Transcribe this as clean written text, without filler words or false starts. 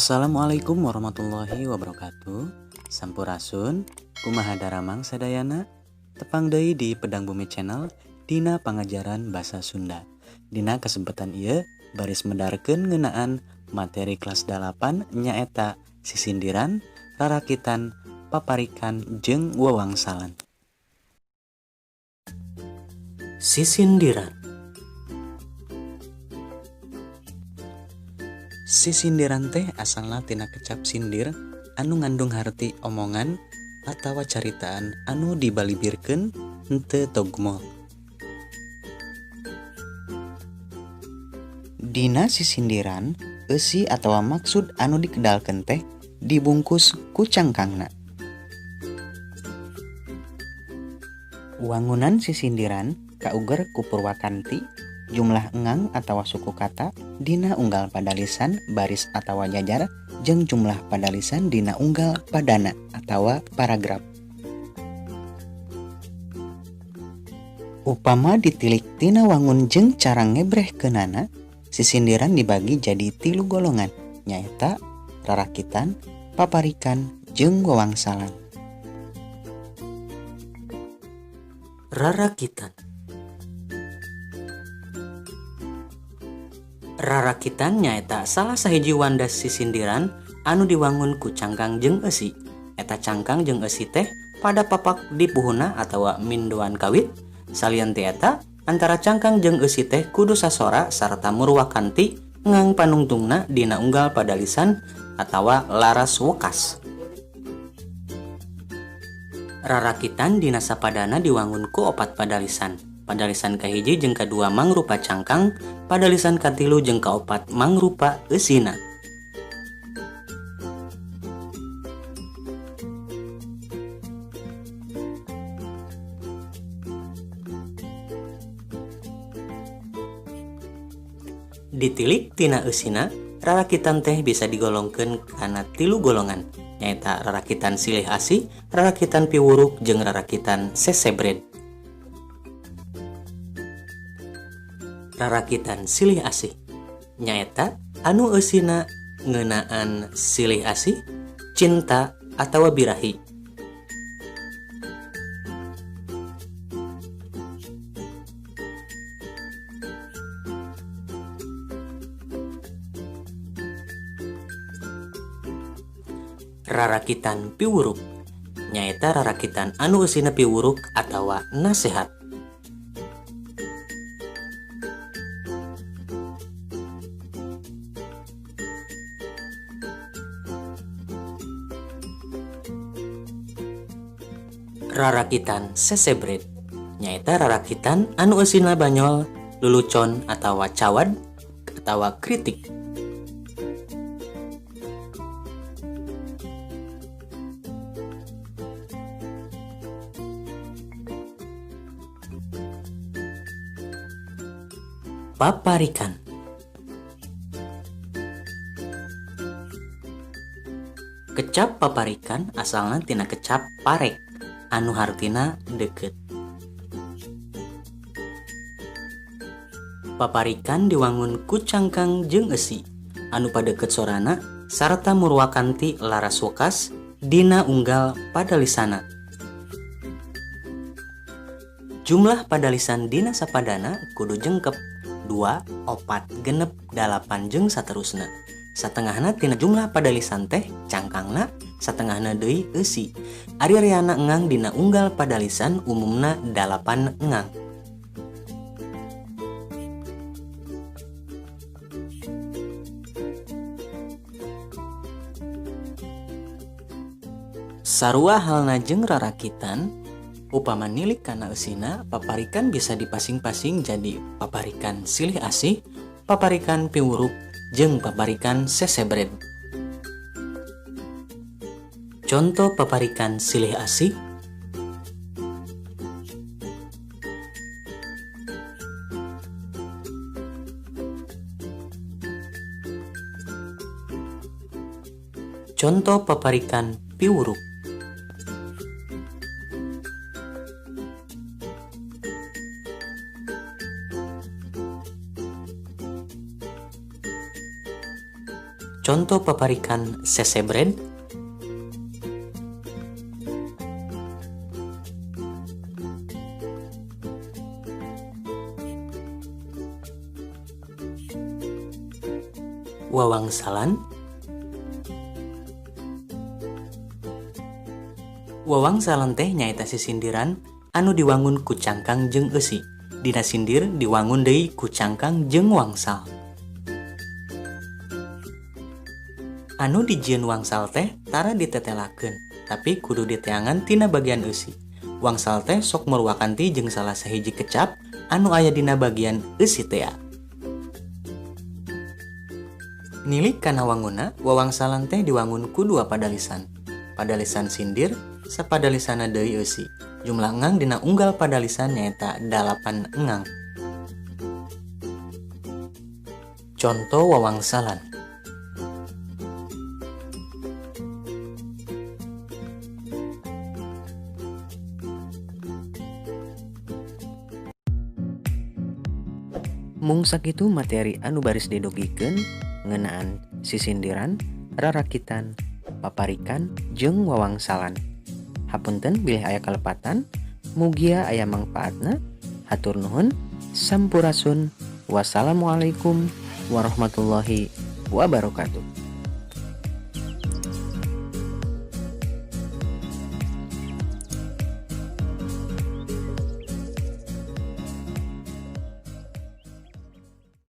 Assalamualaikum warahmatullahi wabarakatuh. Sampurasun, kumaha daramang sadayana. Tepang deui di Pedang Bumi Channel dina pangajaran basa Sunda. Dina kesempatan ieu baris medarkeun ngeunaan materi kelas 8 nyaeta sisindiran, rarakitan, paparikan jeung wewangsalan. Sisindiran. Sisindiran teh asalna tina kecap sindir anu ngandung harti omongan atawa caritaan anu dibalibirkeun henteu togmol. Dina sisindiran, eusi atawa maksud anu dikedalkeun teh dibungkus ku cangkangna. Wangunan sisindiran kauger ku purwakanti, jumlah engang atawa suku kata dina unggal padalisan baris atawa jajar jeung jumlah padalisan dina unggal padana atawa paragraf. Upama ditilik tina wangun jeung cara ngebrehkeunana, sisindiran dibagi jadi 3 golongan, nyaeta rarakitan, paparikan, jeung wewangsalan. Rarakitan. Rarakitan nyaeta salah sahiji wanda sisindiran anu diwangun ku cangkang jeung eusi. Eta cangkang jeung eusi teh pada papak di puhuna atawa mindoan kawit. Salian ti eta, antara cangkang jeung eusi teh kudu sasora sarta murwakanti ngang panungtungna dina unggal padalisan atawa laras wekas. Rarakitan dina sapadana diwangun ku 4 padalisan. Padalisan kahiji jeung kadua mangrupa cangkang, padalisan katilu jeung kaopat mangrupa eusina. Ditilik tina eusina, rarakitan teh bisa digolongkeun kana 3 golongan, nyaeta rarakitan silih asih, rarakitan piwuruk jeung rarakitan sesebred. Rarakitan silih asih nyaeta anu eusina ngeunaan silih asih, cinta atawa birahi. Rarakitan piwuruk nyaeta rarakitan anu eusina piwuruk atawa nasehat. Rarakitan sesebred nyaeta rarakitan anu eusina banyol, lulucon atawa cawad atawa kritik. Paparikan. Kecap paparikan asalna tina kecap parek anu hartina deket. Paparikan diwangun ku cangkang jeung eusi anu padeket sorana sarta murwakanti laras wekas dina unggal padalisana. Jumlah padalisan dina sapadana kudu jengkep 2, 4, 6, 8 jeung saterusna. Satengahna tina jumlah padalisan teh cangkangna, satengahna deui eusi. Ari reana engang dina unggal padalisan umumna 8 engang. Sarua halna jeung rarakitan, upama nilik kana eusina, paparikan bisa dipasing-pasing jadi paparikan silih asih, paparikan piwuruk, jeung paparikan sesebred. Contoh paparikan silih asih. Contoh paparikan piwuruk. Conto paparikan sesebred. Wawangsalan. Wawangsalan teh nyaeta sisindiran anu diwangun ku cangkang jeung eusi. Dina sindir diwangun deui ku cangkang jeung wangsal. Anu dijieun wangsal teh tara ditetelakeun, tapi kudu diteangan tina bagian eusi. Wangsal teh sok murwakanti jeung salah sahiji kecap anu aya dina bagian eusi tea. Nilik kana wanguna, wawangsalan teh diwangun ku dua padalisan. Padalisan sindir, sapadalisana deui eusi. Jumlah engang dina unggal padalisan nyaeta 8 engang. Conto wawangsalan. Mung sakitu materi anu baris didugikeun ngeunaan sisindiran, rarakitan, paparikan, jeung wawangsalan. Hapunten bilih aya kalepatan, mugia aya mangpaatna. Hatur nuhun, sampurasun, wassalamualaikum warahmatullahi wabarakatuh.